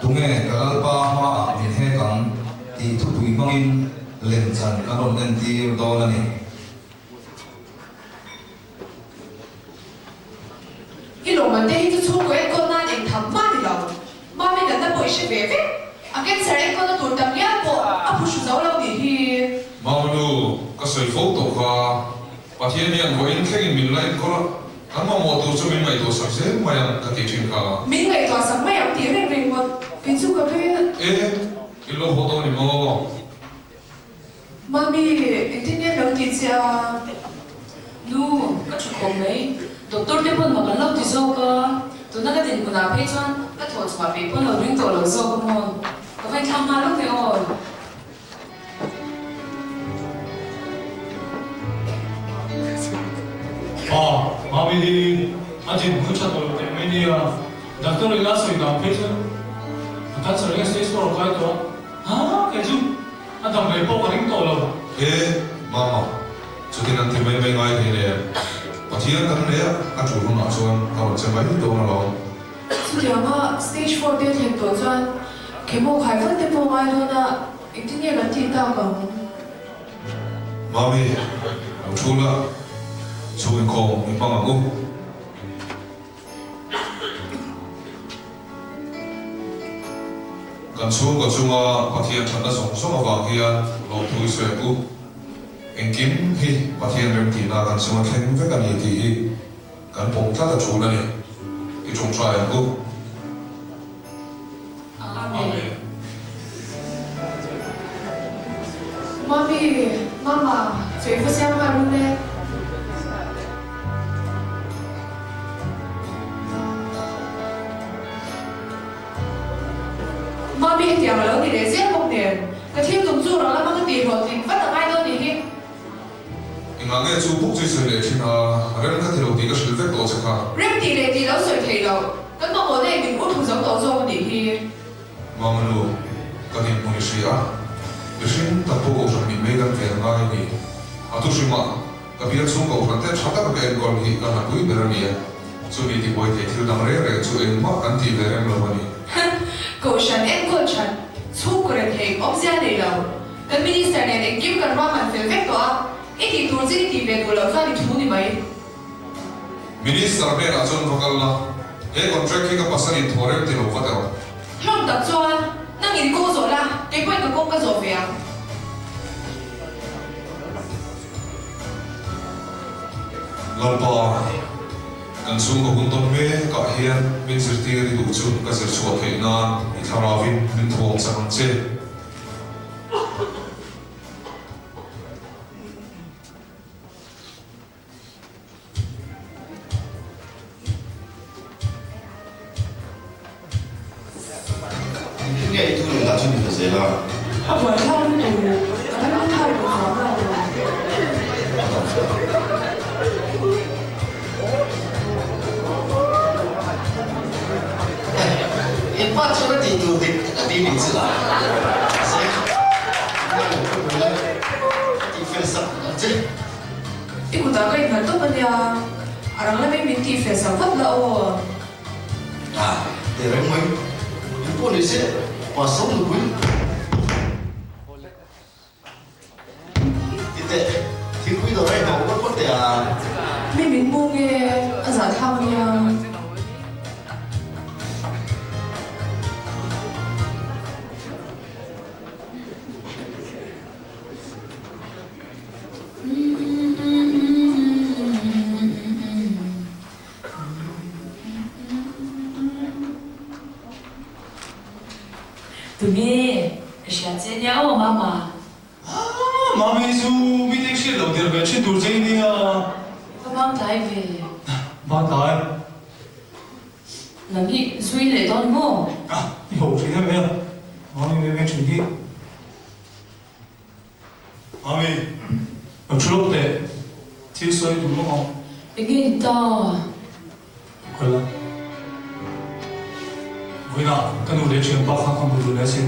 Tunge ka Lalpa hmaah min hek ang? tih thupui hmangin lemchan kan rawn entir dawn a ni. I lawmman te hi chu chhungkaw enkawl nan eng tham mah ni lo. Mami natna pawh i hre ve vek. A cancer enkawlna tur tam ngial pawh a phuhru zo lo nih hi. Mama nu, ka sawi fo tawh kha. Pathian hian vawiin thlengin min la enkawl a, kan mamawh tur chu min ngaihtuah sak zel mai ang ka tih thin kha. Min ngaihtuah sak mai ang tih reng reng ngawt kei chu ka ring. E, in lo haw tawh ni maw? Mami, engtin nge lo tih che a? Nu, ka thu khawp mai. Doctor te pawn mak an lo ti zawk a, tuna ka dinhmunah phei chuan ka thawh chhuah peih pawn lo ring tawh lo zawk a maw? Ka va inthlak nghal lawk e aw. Pa, Mami hi a dinhmun tha tawh lo teh mai nia. Doctor in a sawi dan phei chuan a cancer nge stage four a kai tawh a, ha kei chu a dam rei pawh ka ring tawh lo. He, Mama, chutin an ti mai mai ngai thei nen Pathian kan nei a, a tul hunah chuan a rawn che mai dawn alawm. Chutianga stage four te thlen tawh chuan chemo khai vat te pawh ngai dawn a, engtin nge kan tih tak ang? Mami, lo thu la, chhung inkhawm i hmang ang u. Kan chhungkaw chunga Pathian thatna zawng zawng avang hian lawmthu i sawi ang u. Engkim hi Pathian remtihna kan chunga thleng vek a ni tih hi kan pawm tlat a tul a ni. I tawngtai ang u. Amen. Mami, Mama, chawi va siam nghal run e. Mami hetiang a lo ni leh zel bawk nen, ka thil tum chu rang lama ka tih hlawhtling vat a ngai dawn nih hi. Engah nge chu buk chu i sawi leh thin a, rem ka ti lo tih ka hrilh vek tawh che kha. Rem tih leh tih lo sawi thei lo, kan mamawh na in min ur thu zo tawh zawk a nih hi. Mama nu, ka dinhmun i hria a, mihring tak pawh kohhran min mei kan ven ngai a ni. A thu hrimah ka bial chhung kohhran te tha taka ka enkawl hi ka hlapui ber a ni a, chumi tibuai thei thil dang reng reng chu engmah kan tih ve rem lo a ni. Kohhran enkawl that chhungkaw rethei awmzia nei lo. Kan Minister nen engkim kan ruahman fel vek tawh a, i tih tur chin i tih ve duh loh chuan i thu ni mai. Minister hnenah chuan va kal la, he contract hi ka pasal in thaw rem ti lo vat erawh. Hlawm tak chuan nang in kawng zawh la, kei pawhin ka kawng ka zawh ve ang. Lalpa, kan chhungkaw hun tawn mekah hian min zirtir i duh chu ka zir chhuah theih nan i thlarauin min thuam chak ang che. Engtin nge i thu leh lah chu ni ta zel a? A buaithlak lutuk, ka ram thar duh vang a ni. In pa chuan a tih tur dik tak a ti nih chu la. Mahse, ngai lo ka hmu lai ka tih fel sak ang che. I kutah ka innghat tawp a nia, a rang lamin min tih fel sak vat la aw. Ah, teh reng mai. In pawh ni se, pastor nupui. Ti teh, thingpui dawr a inhauh phawt phawt teh a. Mi min hmu nge a zahthlak nia. Tunge ka hria che nia aw Mama. Haa Mami chu mi te hriat loh der ve thin tur che i nia. Ka bang tlai ve. Bang tlai. Nang hi zui leh dawn maw? Ah i ho thin em em Mami ve ve thin hi. Mami ka thu lawk teh thil sawi duh lawk ang. Enge ni ta? Kal a. Vawiinah ka nu leh thianpa kha ka hmu dun asin.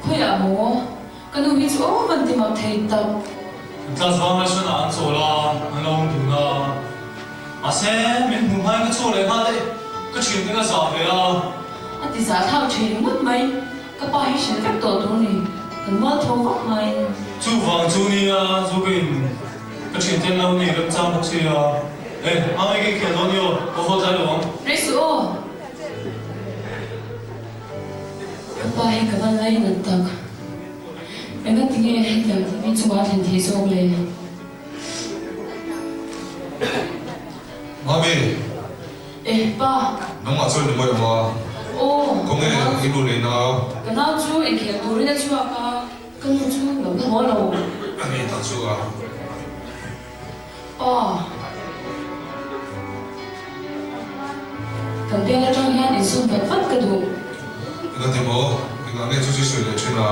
Khawiah maw? Ka nu hi chu aw van ti mak thei tak. Kan class bang lesson ah an chawl a, an lo awm dun a. Mahse, min hmuh hmain ka chaw leh nghal daih. Ka thiante ka zah ve a. A ti zahthlak thin ringawt mai. Ka pa hi hrilh vek tawh tur ni. Kan mualtho vak hmain. Chuvang chu nia chu ka in ka thiante an lo nei remchang bawk sia. E, Mami ka inkhel dawn i aw, ka haw tlai lo ang. Rei suh aw. Ka pa hi ka van lainat tak. Engati nge hetiang thil hi chungah a thlen theih zawk le? Mami! E, pa! Nangmah chuan ni mawi awm a? Aw, Khawnge i nu leh nau? Ka nau chu inkhel turin a chhuak a, ka nu chu lo la haw lo. A ni tak chu a. Pa! Kan bial atang hian insawn vat vat ka duh. Engati maw? Engah nge chu chu sawi leh thin a?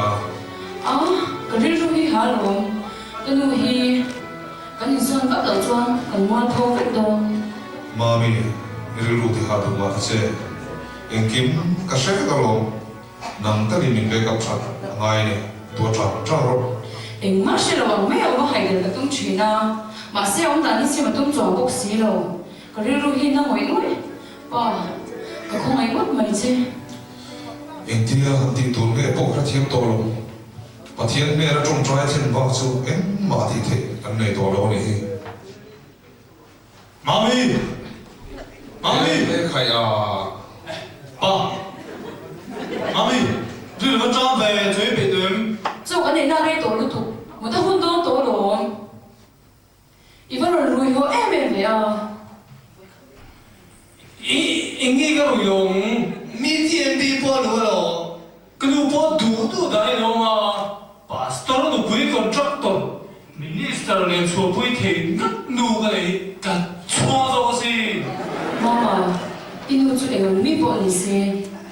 A, ka rilru hi ha lawm. Ka nu hi kan insawn vat loh chuan kan mualpho vek dawn. Mami, i rilru ti ha duh mah ta che. Engkim ka hre vek alawm. Nang takin min back up that a ngai a ni, tuah tang tang rawh. Engmah hre lo ang mai a awm a haider ka tum thin a, mahse awm dan hi sim a tum chuang bawk si lo. Ka rilru hi na ngawih ngawih. Pa, ka khawngaih ngawt mai che. Engtia han tih tur nge pawh ka hrethiam tawh lo. Pathian hmel a tawngtai thlen bak chu engmah tih theih kan nei tawh lo a nih hi. Mami! Mami! He khai a. Pa! Mami! Ril va ṭang ve chu i peih em? Chaw kan eina rei tawh lutuk, mut a hun dawn tawh alawm. I va rawn rui haw em em ve a. I eng nge ka rui lo ang? Mi TMB pawh a lu alawm. Ka nu pawh duh duh dah in a awm a, Pastor nupui contractor, Minister nen chhuahpui thei ngat nu ka nei hi ka chhuang zawk asin. Mama, i nu chu eng ang mi pawh ni se,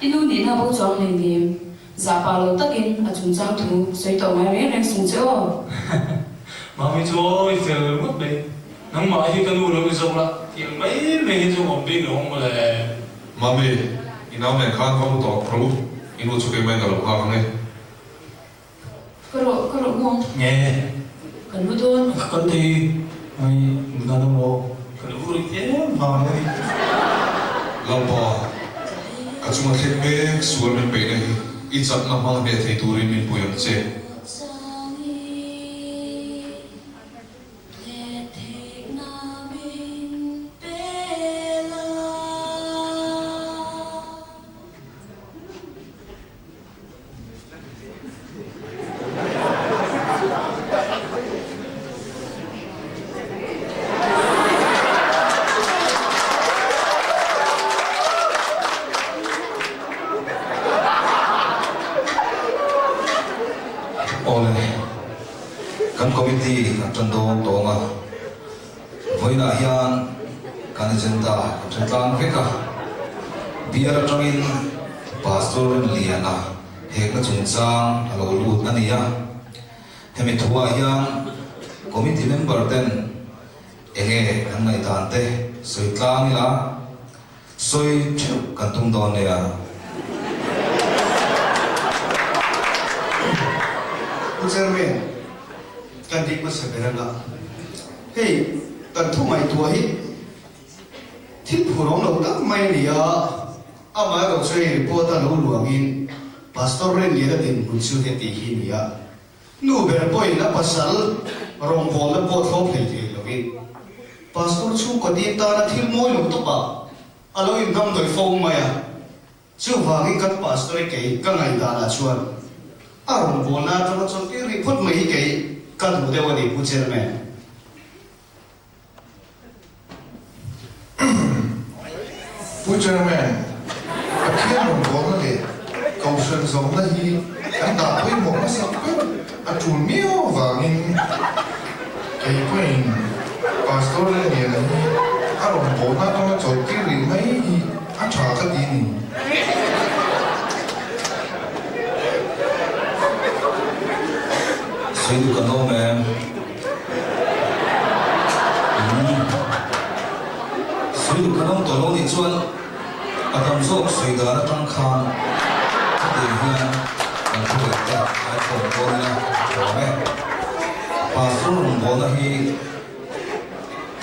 i nu nihna bo chuang hlei nem, zahpah lo takin a chungchang thu sawi tawh ngai reng reng sung che aw. Mami chu aw i fel ngawt mai, nangmah hi ka nu lo ni zawk la, tiang mai mai hi chu awm bik lo ang mawle. Mami, i nau nen khan va mu tawh rawh u, i nu chu keimah in ka lo nghak ang e. Ka rawh, ka rawh muang. Nge? Kan mu dawn. Ka kal thei, ai, ngan a maw? Ka lo ri em vang a ni. Lalpa, ka chunga thleng mek sual min peihna hi i chakna hmang hneh thei turin min pui ang che. Awle. Kan committee a tan dawn tawng a, vawiinah hian kan agenda kan hre tlang vek a, bial atangin Pastor Rinliana hekna chungchang a lo lut a ni a, hemi thuah hian committee member ten enge kan ngaihdan te sawi tlang ila, Sawi theuh kan tum dawn nia. Pu Chairman, kan dik hmasa ber anga hei kan thu ngaihtuah hi thil phur awm lo tak mai a ni a, amaherawh chu hei report a lo luangin Pastor Rinliana dinhmun chu heti hi a ni a, Nu ber pawhin a pasal rawngbawlna pawh thlawp hlei thei lovin Pastor chhungkaw din tana thil mawi lo tawpah a lo inhnamhnawih fo mai a. Chuvangin kan Pastor-i kei ka ngaihdanah chuan a rawngbawlna atanga chawlhtir rih phawt mai hi kei ka duh deuh a ni Pu Chairman. Pu Chairman, Pathian rawngbawlna leh Kohhran zawmna hi kan dah pawimawh hmasak ber a tul miau avangin kei pawhin Pastor Leniana hi a rawngbawlna atanga chawlhtir rih mai hi a tha ka ti a ni. Sawi duh kan awm em? Sawi duh kan awm tawh lo nih chuan a tam zawk sawi dan atang khan chutiang hian kan thu leh te ai khawm dawn ila a tha awm e. Pastor rawngbawlna hi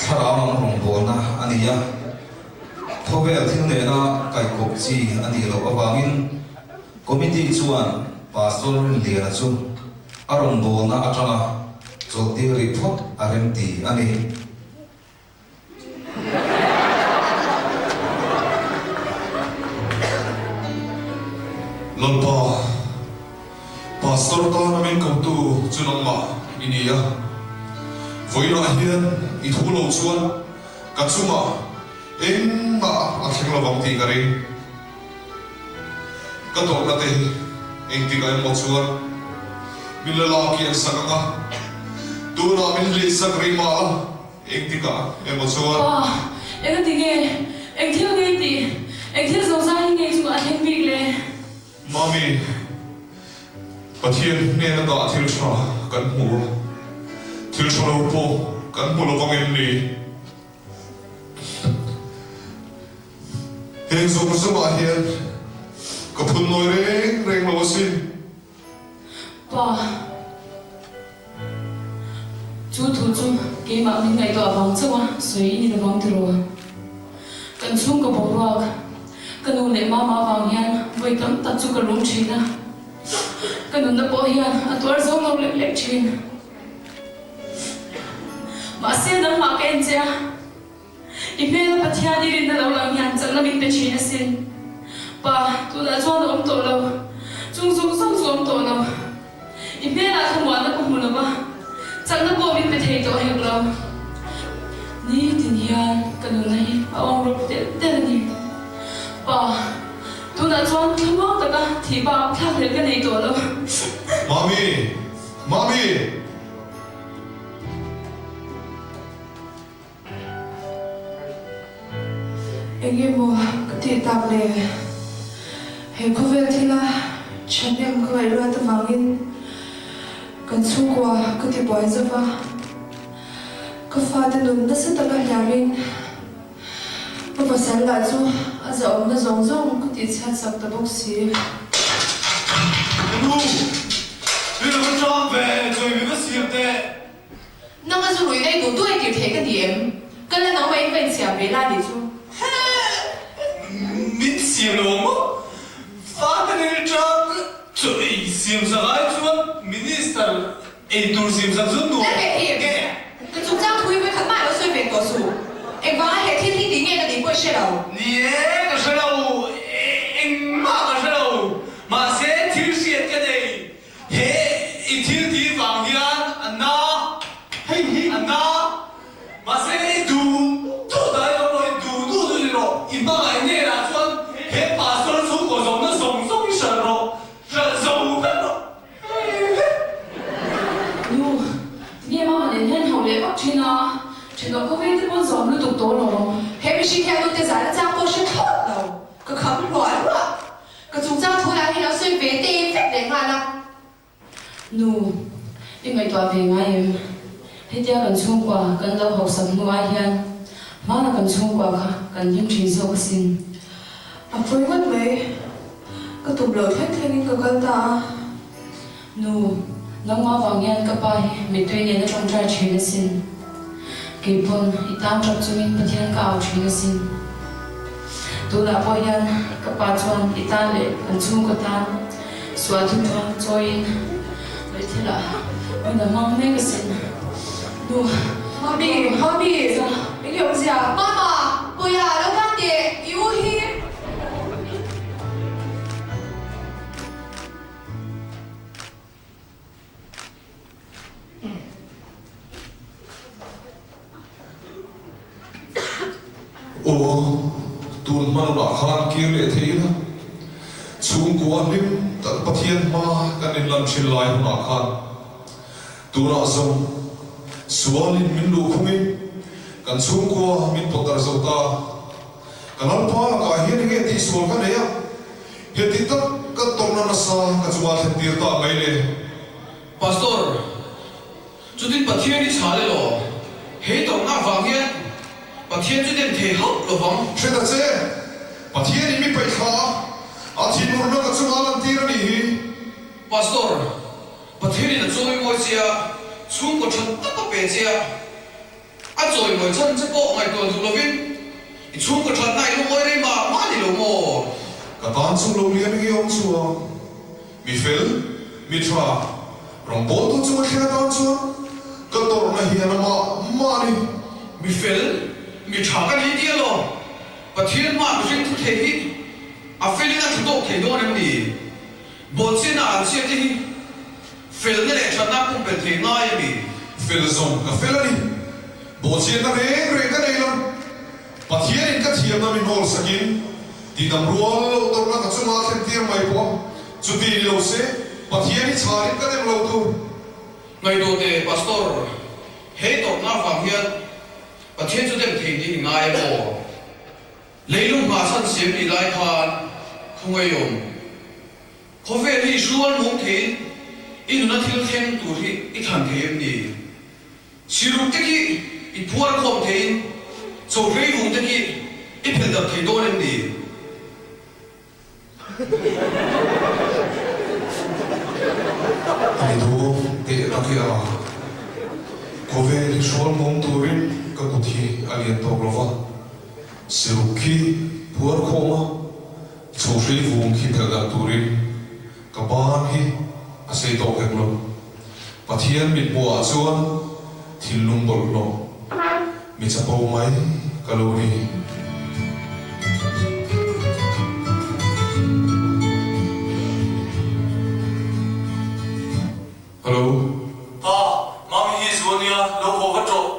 thlarau lam rawngbawlna a ni a. Khawvel thil nena kaikawp chi a nih loh avangin Committee chuan Pastor Rinliana chu a rawngbawlna atanga chawlhtir rih phawt a remti a ni. Lalpa, Pastor tana min kotu chu nangmah i ni a, vawiinah hian i thu lo chuan ka chungah engmah a thleng lovang tih ka ring. Ka tawrhna te hi engtikah emaw chuan min la lak kian sak ang a, tunah min hlih sak rih mah la, engtikah emaw chuan. Pa, enga ti nge? Eng thil nge i tih? Eng thil zozai hi nge i chungah a thleng bik le? Mami, Pathian hnena dah thil tha kan hmu a, thil tha lo pawh kan hmu lovang em ni? Heng zawng zawngah hian ka phun nawi reng reng lo asin. Pa, chu thu chu keimah min ngaihtuah vang chauh a sawi i ni lovang tiraw? Kan chhungkaw boruak, ka nu leh mama vang hian vawi tam tak chu ka lung thin a, ka nunna pawh hian a tuar zo lo lek lek thin. Mahse nangmah ka en che a, i hmela Pathian i rinna lo lang hian chakna min pe thin asin. Pa, tunah chuan a awm tawh lo, chung zawng zawng chu a awm tawh lo. I hmelah thlamuanna ka hmu lo va, chakna pawh min pe thei tawh hek lo. Nitin hian ka nunna hi a awm rawp telh telh a ni. Pa, tunah chuan thlamuang taka thih bak thlakhlelh ka nei tawh lo. Mami! Mami! Eng emaw ka tih tak le? He khawvel thila thahnem ka ngaihruat avangin kan chhungkua ka ti buai zo va, ka fate nun nasa taka hliamin ka pasal lah chu a zahawmna zawng zawng ka tihchhiat sak ta bawk si. Ka nu, mi lo va ṭang ve, chawi mi va siam teh. Nang a zu rui nei duh duh entir thei ka ni em? Ka la nangmah in va insiam ve la nih chu. Heh! Min siam lo ang maw? Father in ṭang chu ei siam sak ai chuan Minister ei tur siam sak chu nuam Lal ve hi! Ka chungchang thu hi vawikhat mah lo sawi ve tawh suh. Engvanga he thil hi tih nge ka tih pawh i hre lo. Ni e, ka hre lo. Engmah ka hre lo. Mahse thil hriat ka nei. He i thil tih vang hian a na, hei hi a na, mahse i duh duh dah i awm lo, i duh duh duh ni rawh, i hmangaih hnenah chuan he pastor chhungkaw zawmna zawng zawng i hralh rawh, hralh zo vek rawh, hei hi. Nu, tinge mama nen hian hauh leh vak thin a, thenawm khawveng te pawn zawm lutuk tawh lawm. He mihring hian nute zahna chang pawh hre thlawt lo, ka kham hluah hluah. Ka chungchang thu lah hi lo sawi ve te vek leh nghal a. Nu, i ngaihtuah ve ngai em? Hetia kan chhungkua kan lo hausak hnu ai hian hmana kan chhungkua kha kan hlim thin zawk asin. A pawi ngawt mai, ka tum loh thleng thlengin ka kal ta a. Nu, nangmah vang hian ka pa hi mittui nen a tawngtai thin asin. Keipawn i tan tap chungin Pathian ka au thin asin. Tunah pawh hian ka pa chuan i tan leh kan chhungkaw tan sual thutha chawiin Bethel-ah hun a hmang mek asin. Nu, Mami, Mami, eng nge awmzia? Mama, Puia, lo tan teh, i u hi. Aw, tun hmanunah khan kir leh thei ila, chhungkua hlim tak Pathian hma kan inlan thin lai hunah khan tunah zawng sualin min luhkhungin kan chhungkua min pawt darh zo ta. Ka Lalpa lakah hian enge tihsual ka nei a? Heti tak ka tawrhna nasa ka chunga thlen tir ta mai le. Pastor, chutin Pathian i chhal elaw? He tawrhna avang hian Pathian chu dem thei hauh lo vang. Hre ta che, Pathian in mi paih thla a, a thinurna ka chunga lan tir a nih hi. Pastor, Pathian in a chawimawi che a, chhungkaw tha tak a pe che a. A chawimawi chhan che pawh ngaihtuah duh lovin. I chhungkaw thatna i lungawi rei mah mah ni lo maw? Ka tan chu lo lian nge awm chuang? Mi fel, mi tha, rawngbawltu chu a thlen atan chuan ka tawrhna hian amah mah a ni. Mi fel, mi tha ka ni tia lo. Pathian hmaa mihring thu thei hi a felin a tha tawk thei dawn em ni? Bawhchhiatna an chhiat te hi felna leh thatna a pumpelh thei ngai a mi? Fel zawng ka fel a ni. Bawhchhiatna reng reng ka nei lo. Pathianin ka thiamna min hawl sakin tihdam rual loh tawrhna ka chunga a thlen tir mai pawh a, chuti ni lo se Pathian hi chharin ka nem lo tur. Ngaihtuah teh Pastor, hei tawrhna avang hian Pathian chu dem thei niin i ngai em aw? Leilung hma chhan siam tih lai khan khawngaiawm khawvel hi i hrual mung theiin i nuna thil thleng tur hi i thlan thei em ni? Siruk te khi i phuar khawm theiin chawhlei vung te khi i phelh darh thei dawn em ni? A ni duh teh tak hi a, khawvel hi hrual mawng turin ka kut hi a lian tawk lo va, siruk khi phuar khawm a, chhohrei vung khi phelh darh turin ka ban hi a sei tawk hek lo. Pathian mithmuhah chuan thinlung bawlhhlawh mi chapo mai ka lo ni. Hello. Pa, Mami hi zu a nia, lo haw vat rawh.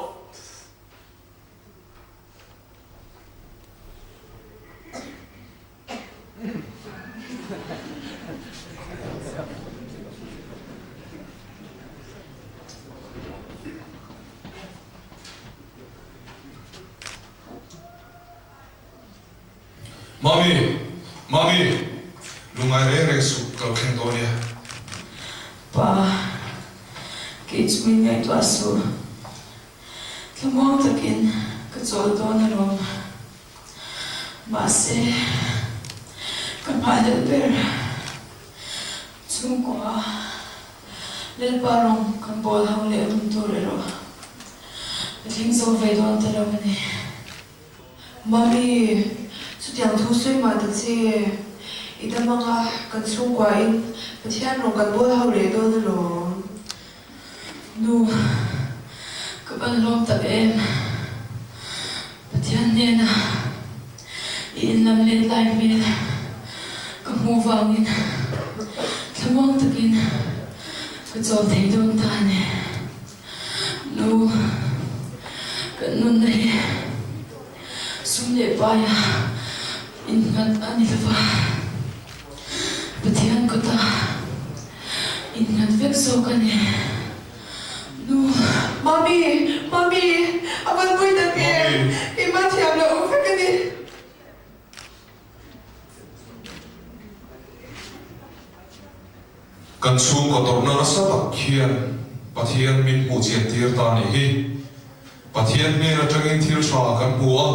Mami! Mami! Lungngai reng reng suh, ka lo thleng dawn nia. Pa, kei chu min ngaihtuah suh. Thlamuang takin ka chawl dawn alawm. Mahse, ka hmahlelh ber chhungkua Lalpa rawng kan bawl ho leh hun tur erawh ka thleng zo ve dawn ta lo a ni. Mami, chutiang thu sawi mah ta che, i dam anga kan chhungkuain Pathian rawng kan bawl ho leh dawn alawm. Nu, ka van hlawm tak em? Pathian hnena i inlam let lai hmel ka hmuh vangin thlamuang takin ka chawl thei dawn ta a ni. Nu, kan nunna hi sum leh paia innghat a ni lova, Pathian kawta innghat vek zawk a ni. Nu. Mami! Mami! A van pui tak em? Keimah thiam loh awm vek a ni. Kan chhungkaw tawrhna nasa tak hian Pathian min hmuh chian tir ta nih hi. Pathian hnen atangin thil tha kan hmu a,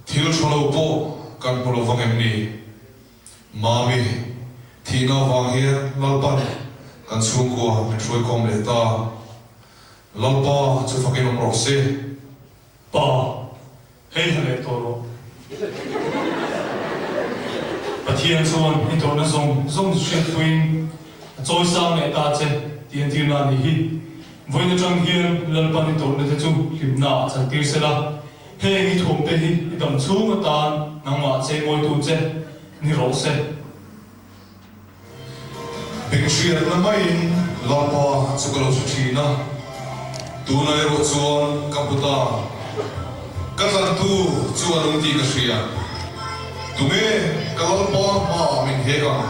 thil tha lo pawh kan hmu lo vang em ni? Mami, thihna avang hian Lalpan kan chhungkua min hruaikhawm leh ta. Lalpa chu fakin awm rawh se. Pa, hei ha leh tawh rawh. Pathian chuan i tawrhna zawng zawng hriatpuiin a chawisang leh ta che tih a tirna a nih hi. Vawiin atang hian Lalpan i tawrhna te chu hlimna ah chantir sela. Heng i thuamte hi i dam chhung atan nangmah cheimawitu che ni rawh se. Benghriatna maiin Lalpa chu ka lo hre thin a, tunah erawh chuan ka hmu ta. Ka tlantu chu a nung tih ka hria. Tunge ka Lalpa hmaah min hek ang?